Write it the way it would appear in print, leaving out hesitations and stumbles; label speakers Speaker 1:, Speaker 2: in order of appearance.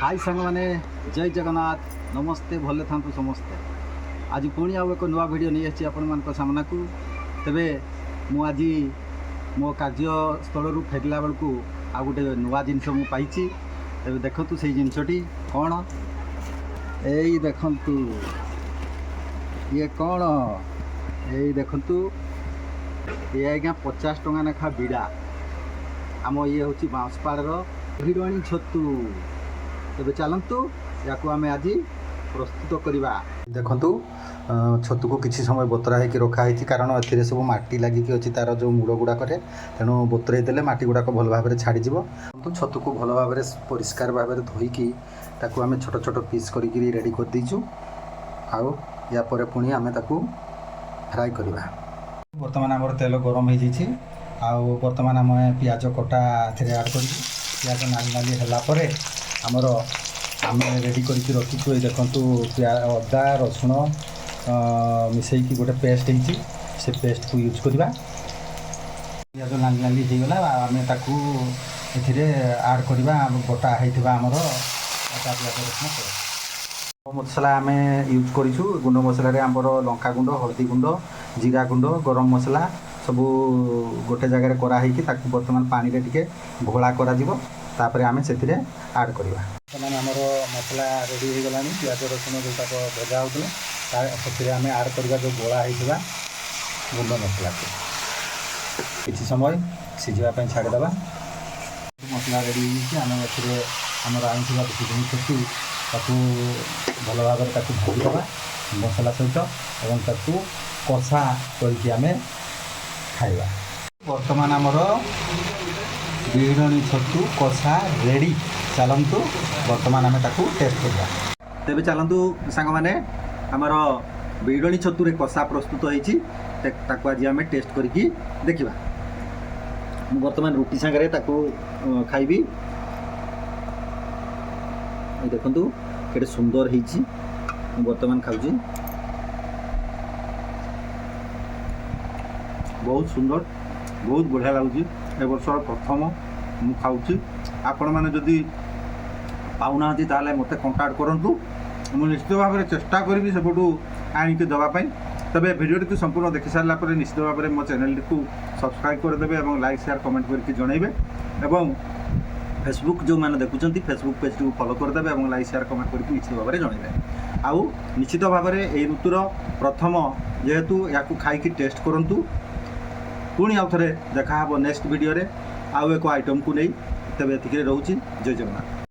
Speaker 1: High ସାଙ୍ଗମାନେ, ଜୟ ଜଗନ୍ନାଥ, ନମସ୍ତେ। ଭଲରେ ଥାନ୍ତୁ ସମସ୍ତେ। ଆଜି ପୁଣି ଆଉ ଏକ ନୂଆ ଭିଡ଼ିଓ ନେଇ ଆସିଛି ଆପଣମାନଙ୍କ ସାମ୍ନାକୁ। ତେବେ ମୁଁ ଆଜି ମୋ କାର୍ଯ୍ୟସ୍ଥଳରୁ ଫେରିଲା ବେଳକୁ ଆଉ ଗୋଟେ ନୂଆ ଜିନିଷ ମୁଁ ପାଇଛି। ତେବେ ଦେଖନ୍ତୁ, ସେଇ ଜିନିଷଟି କ'ଣ? ଏଇ ଦେଖନ୍ତୁ, ଇଏ କ'ଣ? ଏଇ ଦେଖନ୍ତୁ, ଇଏ ଆଜ୍ଞା 50 ଟଙ୍କା ଲେଖା ବିଡ଼ା। ଆମ ଇଏ ହେଉଛି ବାଉଁଶପାଡ଼ର ଭିଡ଼ଣି ଛତୁ। ତେବେ ଚାଲନ୍ତୁ, ୟାକୁ ଆମେ ଆଜି ପ୍ରସ୍ତୁତ କରିବା। ଦେଖନ୍ତୁ, ଛତୁକୁ କିଛି ସମୟ ବତୁରା ହେଇକି ରଖା ହେଇଛି, କାରଣ ଏଥିରେ ସବୁ ମାଟି ଲାଗିକି ଅଛି ତାର ଯେଉଁ ମୂଳ ଗୁଡ଼ାକରେ। ତେଣୁ ବତୁରେଇ ଦେଲେ ମାଟି ଗୁଡ଼ାକ ଭଲ ଭାବରେ ଛାଡ଼ିଯିବ। ଛତୁକୁ ଭଲ ଭାବରେ ପରିଷ୍କାର ଭାବରେ ଧୋଇକି ତାକୁ ଆମେ ଛୋଟ ଛୋଟ ପିସ୍ କରିକିରି ରେଡ଼ି କରିଦେଇଛୁ। ଆଉ ୟା ପରେ ପୁଣି ଆମେ ତାକୁ ଫ୍ରାଏ କରିବା। ବର୍ତ୍ତମାନ ଆମର ତେଲ ଗରମ ହେଇଯାଇଛି ଆଉ ବର୍ତ୍ତମାନ ଆମେ ପିଆଜ କଟା ଏଥିରେ ଆଡ଼୍ କରିବୁ। ପିଆଜ ନାଲି ନାଲି ହେଲା ପରେ ଆମର ଆମେ ରେଡ଼ି କରିକି ରଖିଛୁ, ଏଇ ଦେଖନ୍ତୁ, ଅଦା ରସୁଣ ମିଶେଇକି ଗୋଟେ ପେଷ୍ଟ ହେଇଛି, ସେ ପେଷ୍ଟକୁ ୟୁଜ୍ କରିବା। ପିଆଜ ନାଲି ନାଲି ହେଇଗଲା, ଆମେ ତାକୁ ଏଥିରେ ଆଡ଼୍ କରିବା ବଟା ହେଇଥିବା ଆମର ଅଦା ପିଆଜ ରସୁଣ ପେଷ୍ଟ। ମସଲା ଆମେ ୟୁଜ୍ କରିଛୁ। ଗୁଣ୍ଡ ମସଲାରେ ଆମର ଲଙ୍କା ଗୁଣ୍ଡ, ହଳଦୀ ଗୁଣ୍ଡ, ଜିରା ଗୁଣ୍ଡ, ଗରମ ମସଲା ସବୁ ଗୋଟେ ଜାଗାରେ କରାହେଇକି ତାକୁ ବର୍ତ୍ତମାନ ପାଣିରେ ଟିକେ ଘୋଳା କରାଯିବ। ତାପରେ ଆମେ ସେଥିରେ ଆଡ଼୍ କରିବା। ବର୍ତ୍ତମାନ ଆମର ମସଲା ରେଡ଼ି ହେଇଗଲାଣି। ପିଆଜ ରସୁଣ ଯେଉଁଟାକ ଭଜା ହେଉଥିଲା, ତା ସେଥିରେ ଆମେ ଆଡ଼୍ କରିବା ଯେଉଁ ଗୋଳା ହେଇଥିବା ଗୁଣ୍ଡ ମସଲାକୁ। କିଛି ସମୟ ସିଝିବା ପାଇଁ ଛାଡ଼ିଦେବା। ମସଲା ରେଡ଼ି ହେଇଯାଇଛି। ଆମେ ଏଥିରେ ଆମର ଆଣିଥିବା ଭିଡଣି ଛତୁ, ତାକୁ ଭଲ ଭାବରେ ତାକୁ ଭାଜିଦେବା ମସଲା ସହିତ ଏବଂ ତାକୁ କଷା କରିକି ଆମେ ଖାଇବା। ବର୍ତ୍ତମାନ ଆମର ବିଡ଼ଣି ଛତୁ କଷା ରେଡ଼ି। ଚାଲନ୍ତୁ, ବର୍ତ୍ତମାନ ଆମେ ତାକୁ ଟେଷ୍ଟ କରିବା। ତେବେ ଚାଲନ୍ତୁ ସାଙ୍ଗମାନେ, ଆମର ବିଡ଼ଣି ଛତୁରେ କଷା ପ୍ରସ୍ତୁତ ହେଇଛି। ତାକୁ ଆଜି ଆମେ ଟେଷ୍ଟ କରିକି ଦେଖିବା। ମୁଁ ବର୍ତ୍ତମାନ ରୁଟି ସାଙ୍ଗରେ ତାକୁ ଖାଇବି। ଏଇ ଦେଖନ୍ତୁ, କେତେ ସୁନ୍ଦର ହେଇଛି। ମୁଁ ବର୍ତ୍ତମାନ ଖାଉଛି।
Speaker 2: ବହୁତ ସୁନ୍ଦର, ବହୁତ ବଢ଼ିଆ ଲାଗୁଛି। ଏ ବର୍ଷର ପ୍ରଥମ ମୁଁ ଖାଉଛି। ଆପଣମାନେ ଯଦି ପାଉନାହାନ୍ତି, ତାହେଲେ ମୋତେ କଣ୍ଟାକ୍ଟ କରନ୍ତୁ। ମୁଁ ନିଶ୍ଚିତ ଭାବରେ ଚେଷ୍ଟା କରିବି ସେପଟୁ ଆଣିକି ଦେବା ପାଇଁ। ତେବେ ଭିଡ଼ିଓଟିକୁ ସମ୍ପୂର୍ଣ୍ଣ ଦେଖି ସାରିଲା ପରେ ନିଶ୍ଚିତ ଭାବରେ ମୋ ଚ୍ୟାନେଲଟିକୁ ସବସ୍କ୍ରାଇବ୍ କରିଦେବେ ଏବଂ ଲାଇକ୍, ସେୟାର, କମେଣ୍ଟ କରିକି ଜଣାଇବେ ଏବଂ ଫେସବୁକ୍ ଯେଉଁମାନେ ଦେଖୁଛନ୍ତି, ଫେସବୁକ୍ ପେଜ୍ଟିକୁ ଫଲୋ କରିଦେବେ ଏବଂ ଲାଇକ୍, ସେୟାର, କମେଣ୍ଟ କରିକି ନିଶ୍ଚିତ ଭାବରେ ଜଣାଇବେ। ଆଉ ନିଶ୍ଚିତ ଭାବରେ ଏଇ ଋତୁର ପ୍ରଥମ ଯେହେତୁ, ୟାକୁ ଖାଇକି ଟେଷ୍ଟ କରନ୍ତୁ। ପୁଣି ଆଉ ଥରେ ଦେଖା ହେବ ନେକ୍ସଟ ଭିଡ଼ିଓରେ ଆଉ ଏକ ଆଇଟମ୍କୁ ନେଇ। ତେବେ ଏତିକିରେ ରହୁଛି। ଜୟ ଜଗନ୍ନାଥ।